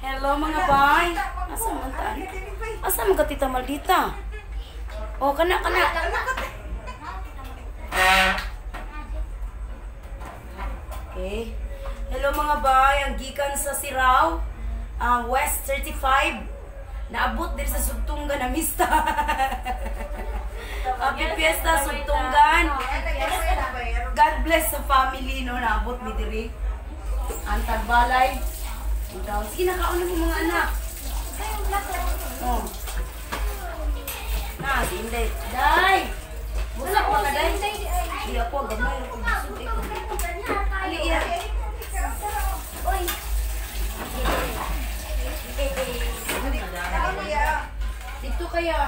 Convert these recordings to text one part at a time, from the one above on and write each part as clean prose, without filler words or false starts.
Hello, mga bay. Asa man taan? Asa man ka, Tita Maldita? Oh, kana kana. Okay. Hello, mga bay, ang gikan sa Sirao, West 35. Naabot din sa Sugtunggan na mista. Happy Fiesta, Sugtunggan. God bless sa family, no, naabot mi diri. Ang tagbalay. Daw. Sige, nakaon na mo, mga anak. Oh. Na, si Inday. Day! Busog pa ka, Day? Di ako, gamay. Ako busog eh. Ali, iya. Oy. Dito kaya.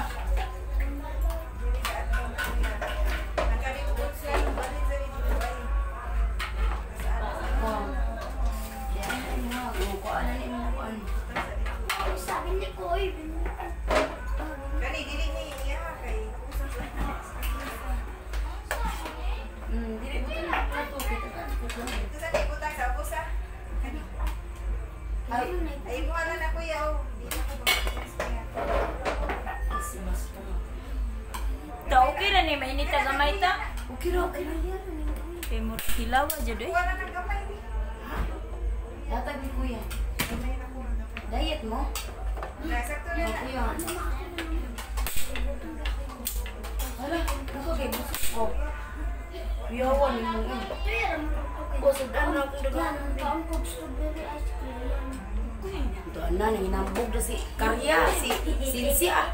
Oh. Yan, ano, kuan na ni mo kuan. Sabi ni Koy. Kani dili ni iya kay Dili buto na plato kita ka. Ito sa ibutang sa usa. Ay, Ay mo na na kuya oh. Di na ko kuya. Si basta. Ta okay ra ni mainit ta gamay ta. Okay ra, okay ra. Kay mo hilawa jud eh. Wala nang gamay ni. Datag ni kuya. Gamay na ko. Diet mo? Na sakto na Oh, na. kuya. Hala, ako kay busog ko. Kuyawan ni mo eh. Ko sudan na akong dagan. Kaon ko strawberry ice cream. Ito na, nanginambog na si Karya, si Cynthia.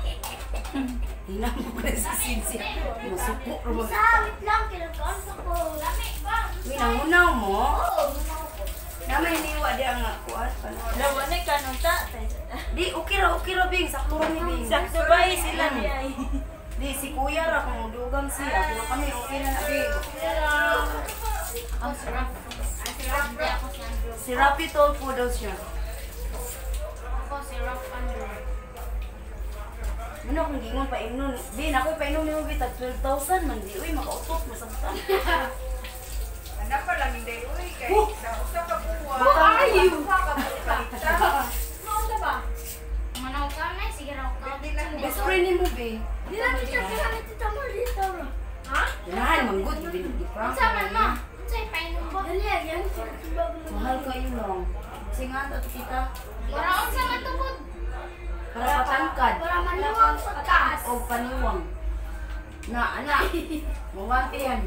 Hinambog na si Cynthia. Masuko ra mo. Sa, wait lang, kinakaon sa ko. Lami ba? Uy, nangunaw mo? Oo, gunaw ko. Na may niwa di ang kuan pala. Lawa na kanon ta. Di, okay ra, Bing. Sakto ra ni Bing. Sakto ba eh, sila ni ay. Di, si kuya ra kung dugam siya. Pero kami, okay na na, Bing. Ang sarap. Hindi ako si Andrew. Si Rapi Tolpo daw siya. Ako si Rap Andrew. Muna akong gingon pa imnon. Bin, ako pa imnon nimo bitag 12,000 man di uy makautot masabtan. Anak pa lang hindi uy kay sa usa ka buwan. Who are you? Usa ka buwan. Maunta ba? Manaw ka na, sige raw ka. Best friend nimo be. Di na tita, di na tita mo dito. Ha? Ganahan man good bin di prank. Unsa man ma? Unsa ipainom ba? Dali, yan. Mahal kayo lang. Singan to kita Para unsa man tungkod? para patangkad Para maniwang sa taas. o paniwang. Na ana. Mawante yan.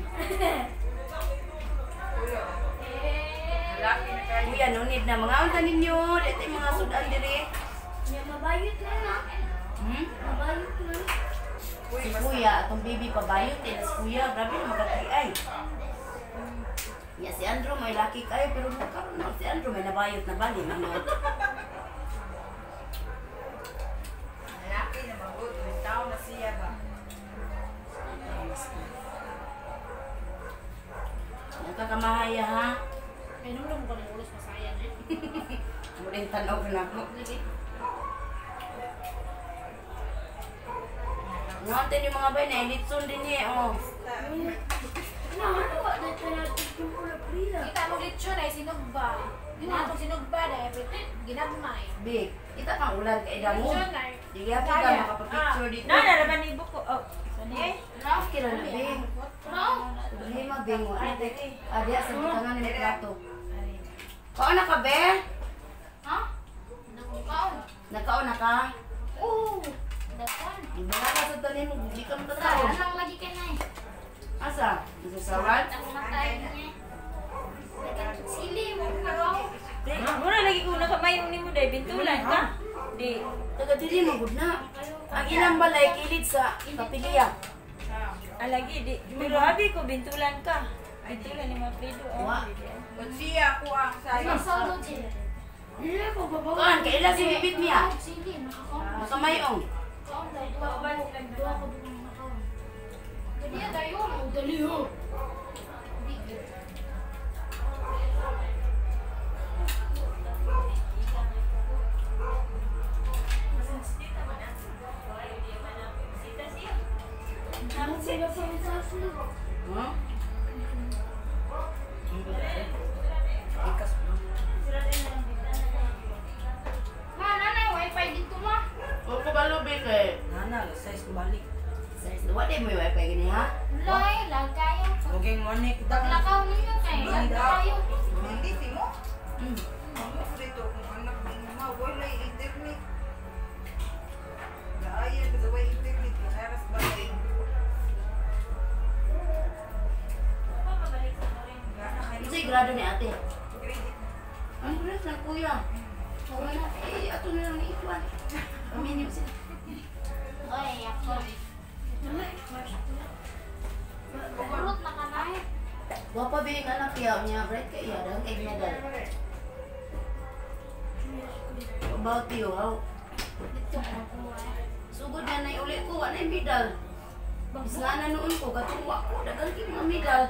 Lalaki na kayo. Kuya, no need na mga unta ninyo. Dito yung mga sudan diri. Nya mabayot na na. Hmm? Mabayot na. Uy, Si basta. kuya, atong baby pabayot eh. Si kuya, grabe na magkaki-ay. Ya, si Andrew may laki kayo, pero nung karon na si Andrew may nabayot na bali. Manood. Lalaki na magud, tao na siya ba. Nagkakamahaya ha. Ay, nung ko ng ulos masaya eh. Muling tanaw ka na ako. Lagi. Ngayon yung mga bay na elitson din eh. Oh. Na ano ba dito na pula priya? Kita mo lechon ay sinugba. Di na atong sinugba na everything. Ginagmay. Big, kita kang ulan kay damo. Lechon ay. Di gyapon ka makapapicture dito. Na naraman ni buko. Oh, sani ay. Okay ra na, Bing. Raw. Problema, Bing. Wala tayo. Ah, diya sa butangan ni plato. Kaon na ka, be? Ha? Nagkaon. Nagkaon na ka? Oo. Dakan. Wala ka sa tanim mo, di ka Sa matatawag. anang lagi ka na eh. Asa? Sa sawan? Ang matay niya. Dakan sili mo raw. Di, mura lagi ko nakamayong nimo day bintulan ka. Di. Taga dili mo gud na. Ang ilang balay kilid sa kapilya. Alagi di. Pero habi ko bintulan ka. Bintulan ni Mafredo. Oh. Wa. Kung siya ako ang sayo. Masalo sila. Dili ko babaw. Kuan, kaila si bibit niya. Sili nakakaon. Makamayong. Kaon daw duha ko. Duha ko buong nakaon. Dali dayo mo dali ho. Di gyud. Sila sa Huh? Ikas mo. kay Nana, size balik. Size wa di mo yung wifi gini ha? Lay, lag kayo. Luging money ko dang. Paglakaw ninyo kay lag kayo. Hindi si mo. Mm. Mo dito kung anak ni mama wala internet. Gaya ba way internet kinaras ba kay. Unsay grado ni ate? Credit. Ang grade na kuya. Wala eh ato na lang ni Ikwan. Paminyo sila. Oy, ako. Kurot na kanay. Wapa ba yung anak iya niya, bright ka iya, dahil kay medal. About you, how? Dito ko nakuha. Sugod na na uli ko, wala yung medal. Bis nga na noon ko, katuwa ko, dagang kay mga medal.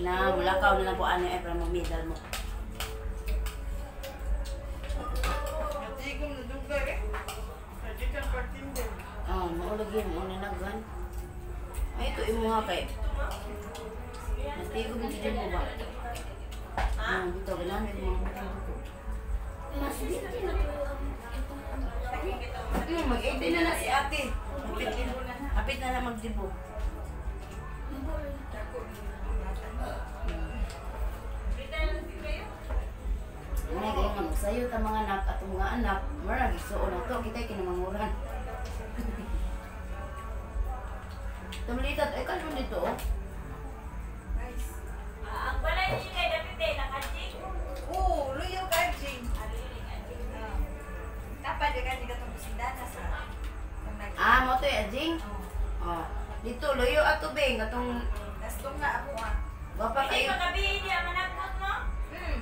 Na, mulakaw na lang po ano eh, para mag-medal mo. Natigom na dugay eh. Sa pagtindog. Ah, maulagi mo na naghan. Ay, ito imo ha kay. Natigom dito mo ba? Ah, dito ganahan mo mga buko. Mas dito na to. Mag-18 na na si ate. Hapit, hapit na na magdibo. Unay kayo nga magsayo ta mga anak at mga anak, mura gisuon na to kita kinamanguran. Tumlitat ay kalmo dito oh. Nice. Ang balay niya kay David eh, nakajik. Oo, luyo ka, Jing. Dapat di ka di ka itong kusindana sa... Ah, mo to ajing. Oh. Dito luyo ato beng atong Nastong nga ako ah. gwapa Hindi kayo. pa gabi, hindi ang managkot mo. Hmm.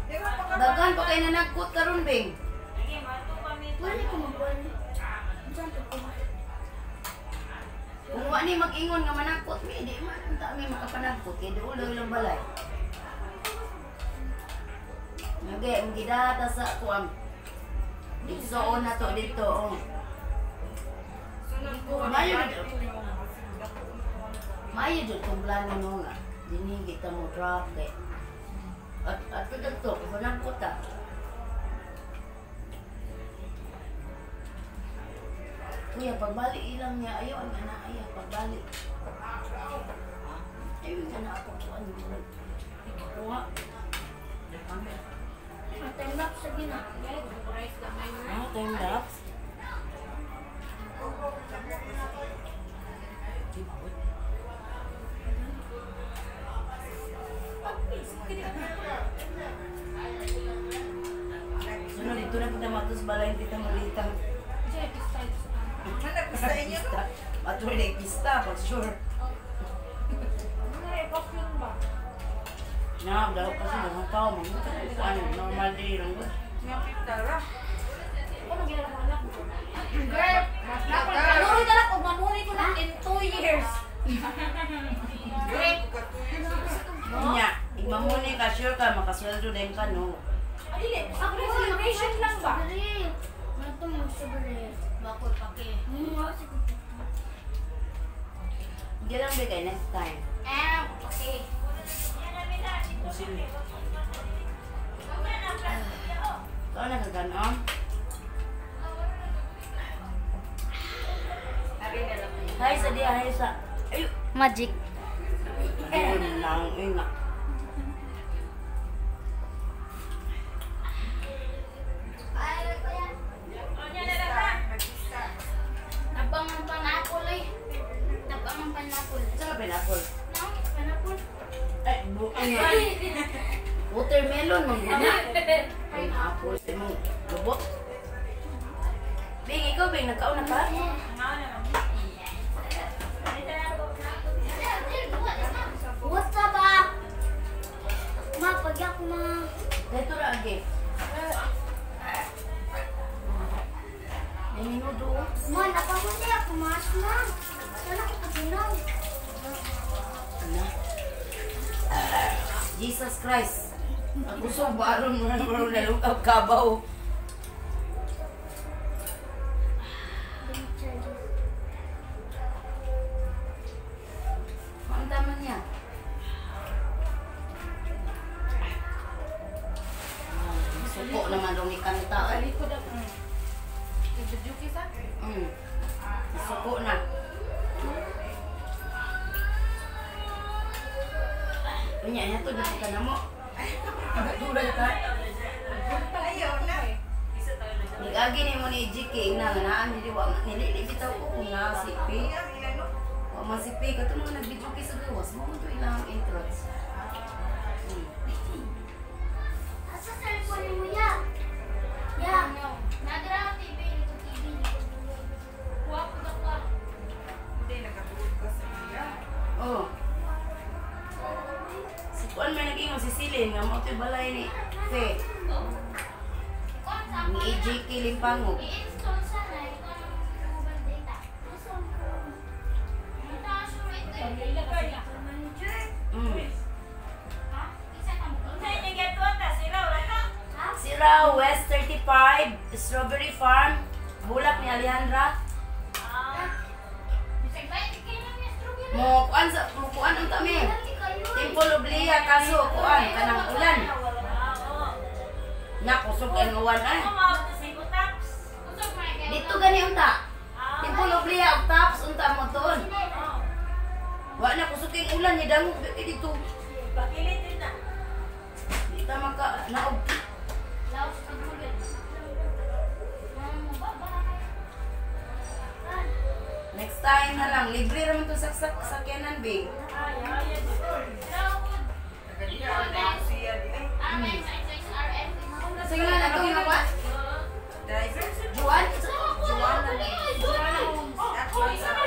Di ba pa Daghan pa kayo nanagkot karon beng. Sige, mato kami. Wala ko magbuwan. Saan to ko? Kung wa ni mag-ingon nga managkot mi, di man unta mi makapanagkot kay duol lang balay. Nage, ang gidata sa kuang. Igsoon na to dito oh. Sunod ko. Mayo Maayo jud tong plano no nga. Dinhi kita mo drop kay. At at dito panagkot ta. Kuya, pagbalik ilang niya, ayaw ang anak, ayaw, pagbalik. Ayaw ang anak ako, kuan, kuha. Time lapse sa gina. Ah, time lapse. Sunod, dito na kita matos balay, Tita Marita. Hanap ko sa inyo no? Ato na pista, pag sure. Na, dahil kasi mga tao, mga ano, normal day lang. Nga pitara. Girl, manuri na lang, manuri ko lang in 2 years. Great. Nya, igmamuni ka, sure ka, makasweldo din ka, no? Adili, ako na celebration lang ba? Ano mo sobre? Bakol pake. Hindi lang bigay next time. Eh, okay. So, nagkaganon? Hi sa diya, hi sa... Ay! Magic. Ayun lang, ayun nga. Nagpista. Nabangan pineapple eh. Nabangan pineapple. Saan ka pineapple? No, pineapple. Ay, ano? Watermelon, mangguna. Pineapple. Mo, lubot. Bing, ikaw, Bing, nagkaon na ka? What's up, ah? Ma, pagyak ma. Dito ra, agi. May minudo. Ma, napangundi ako, mas ma. Sana ko paginaw. Ano? Jesus Christ. Ang kusog ba aron mo na nalungkap kabaw. Ang tama niya. Suko naman rong ikanta. Talikod ako. Nagduduki sa? Mm. Suko na. Unya, ito na ka na mo. Dura ka. Ayaw na. Nag-agi ni mo ni GK na nga naan dili wa nilili bitaw ko kung naa si P. Wa man si P kato mga nag-video kay sa gawas mo to ilang entrance. Asa cellphone mo ya? Ya. Nadara ang TV, likod TV, likod TV. Kuha ko na kuha. Hindi, nagkatuod ka sa iya. Oh. Si kuan may nag-ingon si Silin nga mo to'y balay ni Fe. Kuha sa Ni AJK Limpangog. I-install sana, ikaw ang mobile data. Ha? Isa ka mo. Unsa inyong gatuan ta? Sira wala ta? Ha? Sira West 35, Strawberry Farm, Bulak ni Alejandra. Bisag ba, hindi kayo lang yung strawberry. Mo kuan sa mo kuan unta mi. Hindi kayo. Temple of Leah kaso kuan kanang ulan. Oo. Na kusog kay nga uwan ay. Ako maabot sa Taps. Usog man kayo. Dito gani unta. Temple of Leah ug Taps unta mo tuon. Wa na kusog kay ulan ni dangog kay dito. Pakilit din na. Di ta maka naog. Laos ka gulo. Ano ba ba? Next time na lang libre ra man to saksak sakyanan bing. Ay, ay, ay. Nagaliya ang dahil siya di ay. RMXXRM. Sige nga na itong nawa. Driver? Juan? Joanna.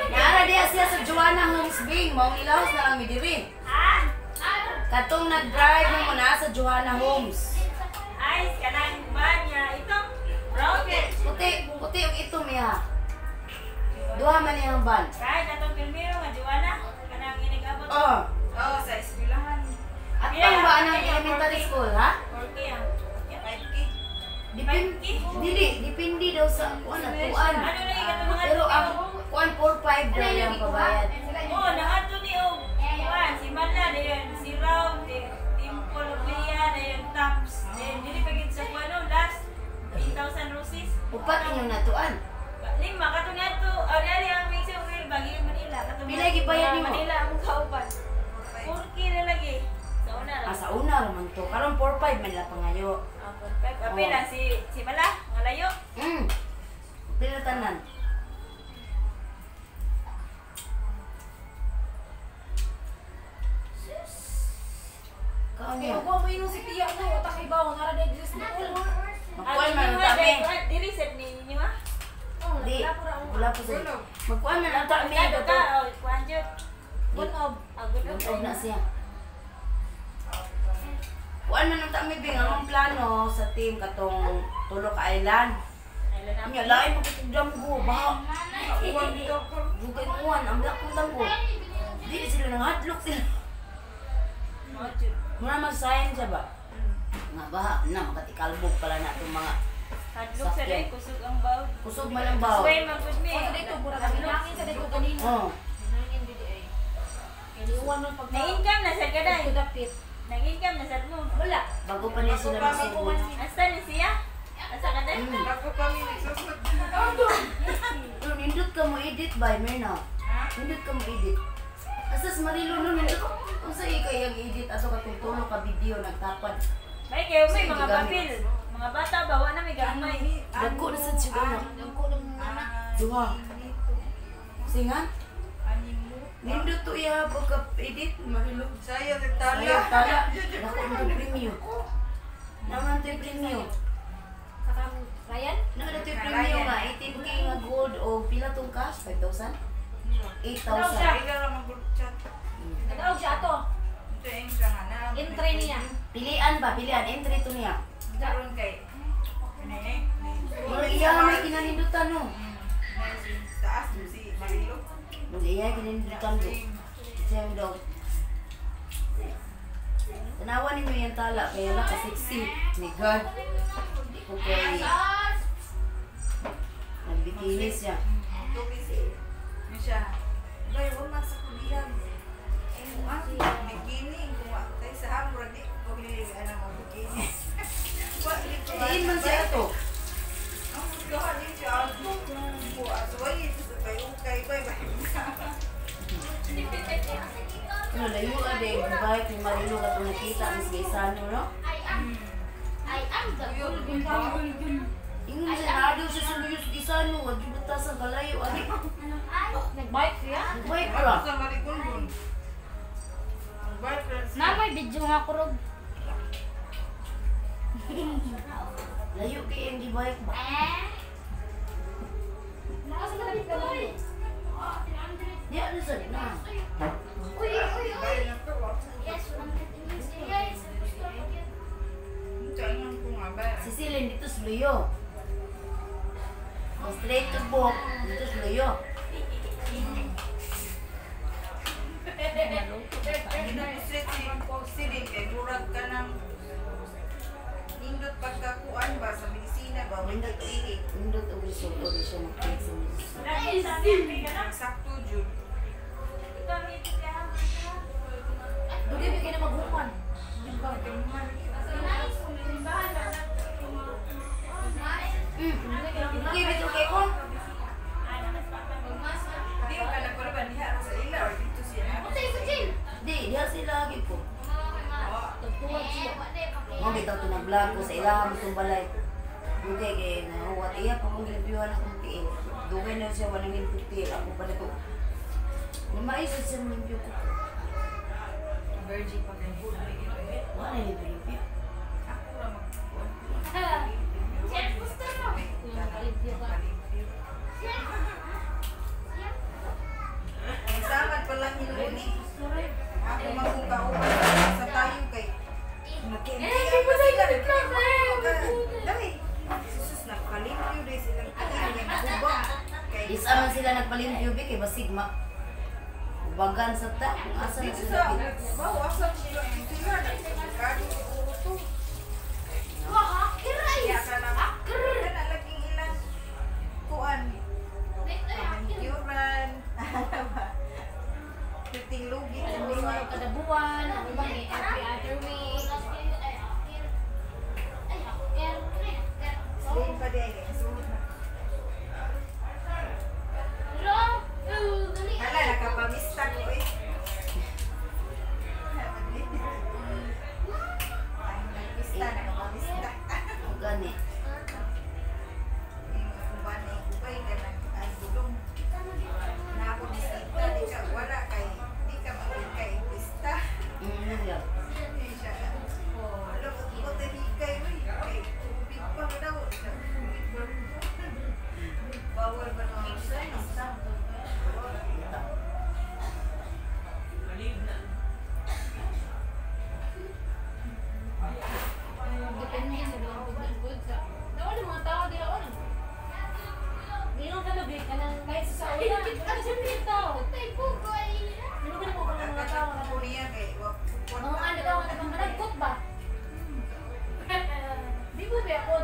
Naara diya siya sa Joanna Homes Bing. Maong ilahos na lang mi diri. Katong nag-drive mo muna sa Joanna Homes. Ay, kanang banya. Itong brown. Puti, puti og itom iya. Duha man iyang ban. Kahit atong filmero nga Joanna, kanang inigabot. Oh, Oo, sa eskwelahan. at pang ba ang elementary school, ha? 4K ang. 5K. Depende, dili, depende daw sa kuan na tuan. Ano lagi katong mga Pero ang kuan 4-5 daw yung pabayad. Oh, nangadto ni og kuan si Manla dayon si Raw, di Temple of Leah dayon Taps. Dayon dili pa gid sa kuan no, last 8,000 roses. Upat inyong natuan. Lima katong ngadto, ari ang mix sa Will bagi Manila katong. Pila gibayad nimo? Manila ang kauban. 4K na lagi. Sa una Ah, ra. sa una raman to. Karon 4-5 man lang pangayo. Ah, 4-5. Apil lang si si Mala, nga layo. Pila tanan. Kaon Kaya niya. ko mo inong si Tia mo, utak ibaw, nga ra dahil sa ulo. Magkuan man ang tabi. Dili sad ninyo ah. Di. Wala po sa. Magkuan man ang tabi. Kado ta, oh, kuan jud. Bunob. Ah, good Gunob na siya. Kuan man ang tabi bing among plano sa team katong Tulok Island. Island na. Nya lain mo kitong damgo ba. Uwan dito ko. Bugay uwan ang lakong damgo. Dili sila nanghadlok sila. Mao jud. Mura mag sign siya ba? Nga ba na makatikalbog pala na itong mga Hadlok sa day kusog ang bawd. kusog man ang baw. Sway man gud mi. O sa dito, mura kami nangin sa dito kanina. Oh. Nangin dito ay. Kaya iwan mo pag Nang-income na sad ka day. Kudapit. Nang-income na sad mo. Wala. Bago pa niya sila magsugod. Asa ni siya? Asa ka day? Bago kami nagsusod. Pero nindot ka mo edit by Mirna. Nindot ka mo edit. Asas Marilo no nindot. Unsa ikay ang edit ato katong tulo ka video nagtapad. May kayo may Sige, mga gamit. papel. Mga bata ba wa na may gamay. Dagko na sad siguro na. Dagko ng anak. Duha. Singan? Nindot to iya pagka edit Marilo. Sayo, nagtala. Sayo tala. Dako ang premium. Naman to'y premium. Saka Ryan? Naman to'y premium nga 18K nga gold o pila tong cash 5,000? 8,000. Ikaw lang mag-group chat. Nag-aog siya ato. Ito yung siya nga na. Entry niya. Pilian ba? Pilian. Entry to niya. Karon kay. Ano eh? Mga iya may kinanindutan no. Taas si Marilo. Mga iya kinanindutan do. Siya yung daw. Tanawan ninyo yung tala. Kaya na ka-sexy. My God. Di ko kay nagbikini siya. Tubig si. Ano siya? Bay, wag man sa kulihan. Ay mo ah, bikini. Kung wa tayo sa hamra, di ko ano mo bikini. Wa di ko. Diin man siya ato. Ang gawa din siya. Ang buwa. So, ay, ito sa tayo. Ano, layo ade, bike ni Marilo katong nakita ang sa Gaisano, no? I am the gulgul. Ingon siya, naadaw siya sa luyo sa Gaisano, wag yung batas ang kalayo, ade. Nagbike siya? Bike ra. Sa Marigondon. Bike ra siya. Na may video nga kurog. Layo kay ang bike ba? Eh. Di ano sa na. Uy, uy, uy. Bike na to, ah. Yes, 100 yes. Chaingan ko nga ba? Si Silin dito sa luyo. Ang straight to book, dito sa luyo. Ginupuslit si Silin kay murag ka ng nindot pagkakuan ba sa medisina ba? Nindot. Nindot. Nindot og result og siya mag-take sa medisina. Sakto jud. Dugay ba kayo na maghuman? Okay, bitaw kay ko. Di ka na ko ba diha sa ila or dito siya. Di, diha sila lagi ko. Tugtuwad siya. Mo bitaw to nag-vlog ko sa ilaha mo itong balay. Dugay kay nahuwat iya pa kong gilibyuhan akong tiil. Dugay na siya walang limpyo tiil. Ako pa na ko. Namais siya limpyo ko. Virgin pa kay good. Wala na limpyo limpyo. Ako ra magkuan. Nakalimpyo ka. Samad pa lang hinuli. Ako magkukaupan sa tayo kay Eh, di ba tayo Dai. Sus nagpalimpyo dai silang tiil nga nagubang. Kay Isa man sila nagpalimpyo bi kay basig ma. Ubagan sa ta kung asa na dito sila sa bi. bawo asa sila dito na kadi uto. Kaya ka na kana laging ilang kuan manicurean. Piting lugi Ang mga kada buwan, ang ubang every other week. Slain pa di ay sulod na. Hala nakapamista ko eh. Ay, nagpista, nakapamista. Ang gani. Yung uban ay ubay ka na ay gulong. Na ako bisita, di ka wala kay di ka magkay pista. Yun. Di siya. Alam ko hikay uy. Kay tubig pa ba daw? Tubig pa rin. Bawal ba nang pista? Ito. Depende sa mga good sa. Dawa ng mga tao dila on. Ngayon ka na ka nang kahit sa una. Ano siya yung tao? Ano ba mo ka ng mga tao Ako niya kay wa Mga ano daw ka managkot ba? Di mo ba ako?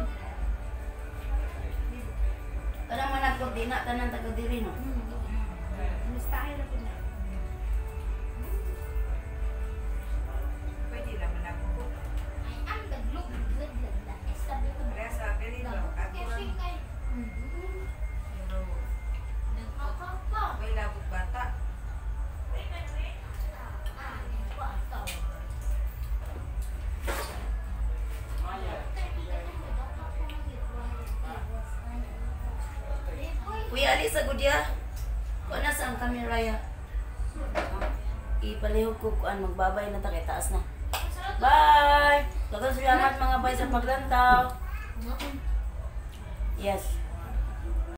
Kanang managkot di na tanan taga diri no. Mistahin na po na. Pwede naman ako. Kaya sa Berlin ba ako lang. Pero may labog bata. Kuya Ali sa gudya. Kuan na sa ang camera ya. Ipalihog ko kuan magbabay na ta kay taas na. Bye. Daghang salamat mga bay sa paglantaw. Yes.